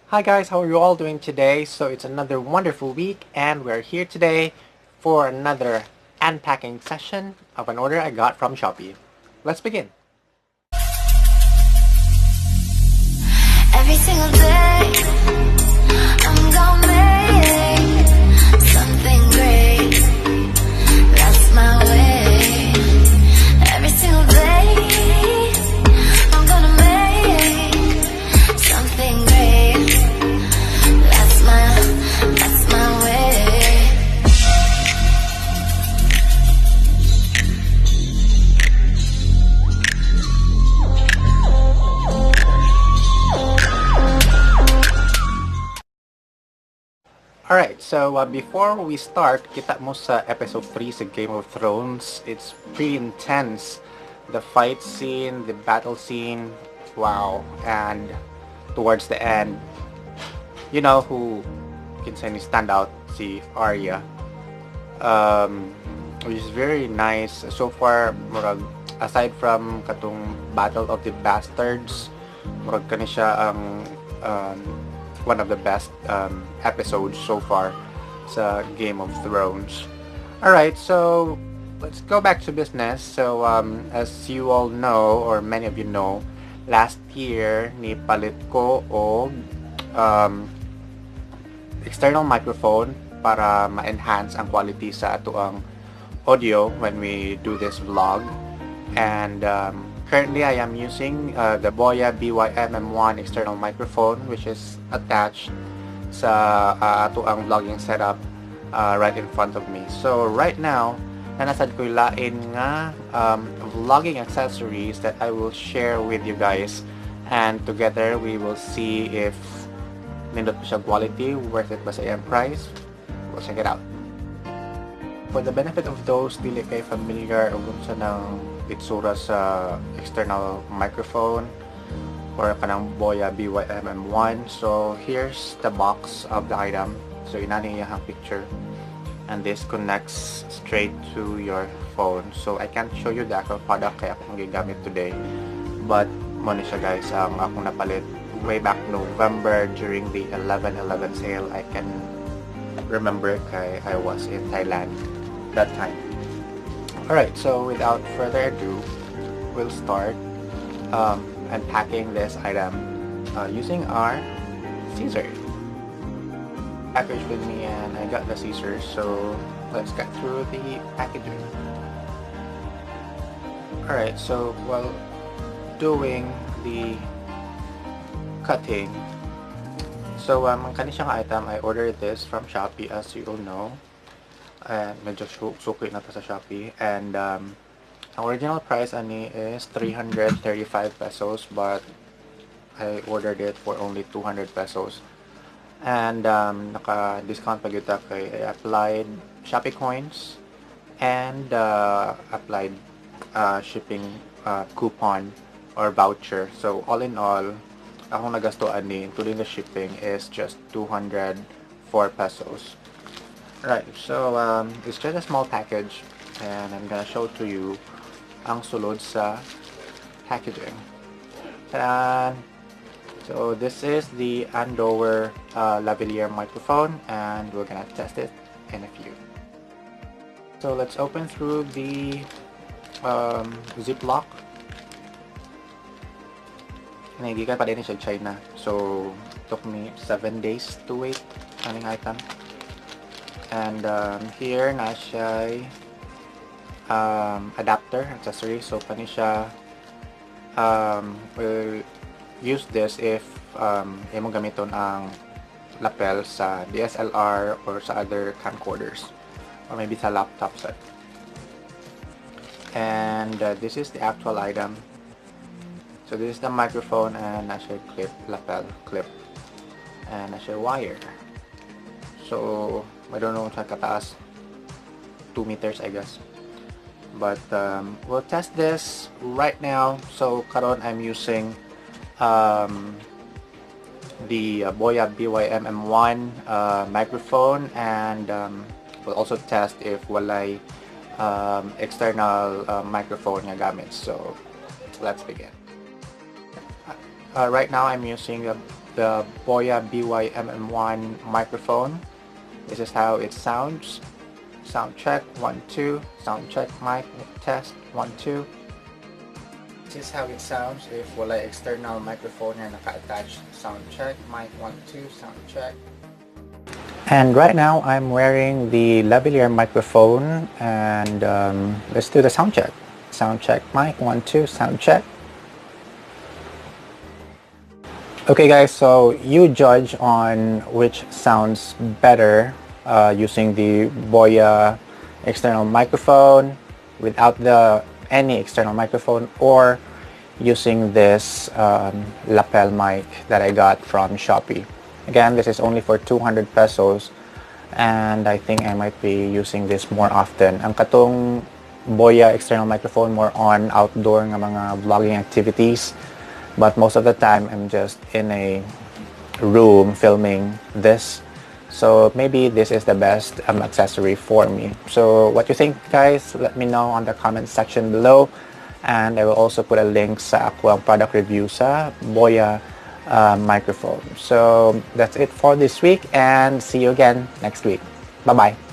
Hi guys, how are you all doing today? So it's another wonderful week and we're here today for another unpacking session of an order I got from Shopee. Let's begin. Every single day, I'm gonna make something great. That's my way. Every single day, I'm gonna make something great. That's my way. Alright, so before we start, kita mo sa episode 3 sa Game of Thrones. It's pretty intense. The fight scene, the battle scene, wow. And towards the end, you know who can say ni stand out, si Arya. Which is very nice. So far, murag, aside from katong Battle of the Bastards, murag kani siya ang one of the best episodes so far sa Game of Thrones. Let's go back to business. So as you all know, or many of you know, last year ni palit ko og external microphone para ma-enhance ang quality sa atoang audio when we do this vlog. And currently I am using the Boya BYM-M1 external microphone, which is attached sa atoang vlogging setup right in front of me. So right now, nanasad ko lain nga vlogging accessories that I will share with you guys, and together we will see if nindot pa siya quality, worth it ba sa iyang price. We'll check it out. For the benefit of those dili kay familiar og unsa nang itsura sa external microphone or kanang Boya BYM-M1, so here's the box of the item. So inani iyang picture, and this connects straight to your phone. So I can't show you the actual product kay akong gigamit today, but mo ni siya guys ang akong napalit way back November during the 11/11 sale. I can remember kay I was in Thailand that time. Without further ado, we'll start unpacking this item using our scissors. Package with me, and I got the scissors, so let's get through the packaging. While doing the cutting, so ang kani siyang item, I ordered this from Shopee, as you all know. And medyo suki na to sa Shopee, and ang original price ani is 335 pesos, but I ordered it for only 200 pesos. And naka-discount pa gyud ta kay I applied Shopee coins and applied shipping coupon or voucher. So all in all, akong nagasto ani including the shipping is just 204 pesos. It's just a small package, and I'm going to show to you ang sulod sa packaging. Ta-da! So this is the Andoer lavalier microphone, and we're going to test it in a few. So let's open through the ziplock. Nagigikan pa din siya China, so took me 7 days to wait aning item. And here na siya adapter accessory. So kani siya, we'll use this if imong gamiton ang lapel sa DSLR or sa other camcorders, or maybe sa laptop set. And this is the actual item. So this is the microphone, and na siya clip, lapel clip, and na siya wire. So I don't know sa kataas, 2 meters I guess. But we'll test this right now. So karon I'm using the Boya BYM-M1 microphone, and we'll also test if walay external microphone nga gamit. So let's begin. Right now I'm using the Boya BY-MM1 microphone. This is how it sounds. Sound check, 1, 2. Sound check, mic test, 1, 2. This is how it sounds if wala external microphone na naka-attach. Sound check, mic 1, 2, sound check. And right now, I'm wearing the lavalier microphone and let's do the sound check. Sound check, mic 1, 2, sound check. Okay guys, so you judge on which sounds better using the Boya external microphone, without the any external microphone, or using this lapel mic that I got from Shopee. Again, this is only for 200 pesos and I think I might be using this more often. Ang katong Boya external microphone, more on outdoor nga mga vlogging activities, but most of the time I'm just in a room filming this. So maybe this is the best accessory for me. So what you think, guys? Let me know on the comment section below. And I will also put a link sa akoang product review sa Boya microphone. So that's it for this week and see you again next week. Bye-bye.